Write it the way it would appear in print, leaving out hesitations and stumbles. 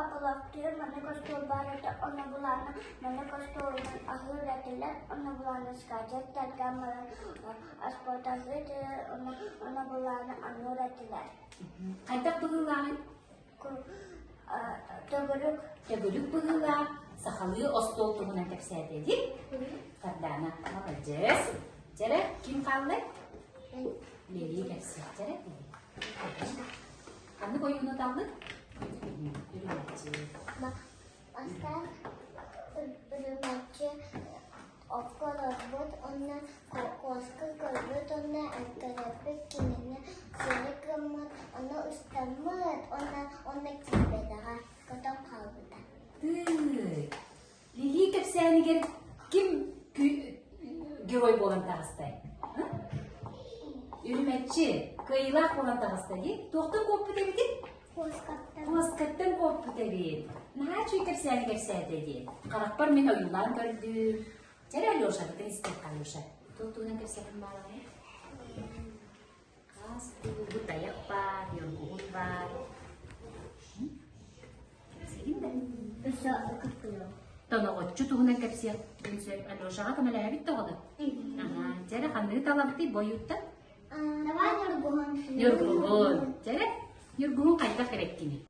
Ополоктуур маннык остуол баар этэ, онно былаана маннык остуолунан аһыыр этилэр, онно былаана скатертарга баран аспытаһыы этилэр, онно онно былаана аныыр этилэр. Хайдах быһыылааҕый? Төгүрүк. Төгүрүк быһыылаах сахалыы остуол туһунан кэпсээтэ дии. Сардаана, маладьыас. Дьэрэ, ким хааллай? Лилия кэпсиэх. Дьэрэ, Ханнык ойууну таллык? Үрүмэччи. Бастаан үрүмэччи окко олорбут уонна куоска көрбүт уонна эккирэппит кинини сири гыммыт, ону ыстаммыт уонна уонна киирбэтэҕэ, көтөн хаалбыта. Тыый! Лилии кэпсээнигэр ким герой буолан таҕыстай? Үрүмэччи кыайыылаах буолан таҕыста дии. Туохтан куоппут эбитий? Куоскаттан. Куоскаттан куоппут эбит. Наһаа үчүгэй кэпсээни кэпсээтэ дии. Харахпар мин ойуулаан көрдүм. Чэрэ Алешабытын истиэххэ Алеша. Туох туһунан кэпсэтин баалаҕай? Хас бу тайах баар, ньургуһун баар. Кэпсиигин да? Өссө кыркыйым. Тоноҕоччу туһунан кэпсиэхпин сөп. Алешаҕа көмөлөһөбүт да оҕолор? Аһаа, дьэрэ ханныгы талабытый бойуттан? Давай ньургуһун. Ньургуһун. Дьэрэ, ньургуһун хайдах эрэккиний?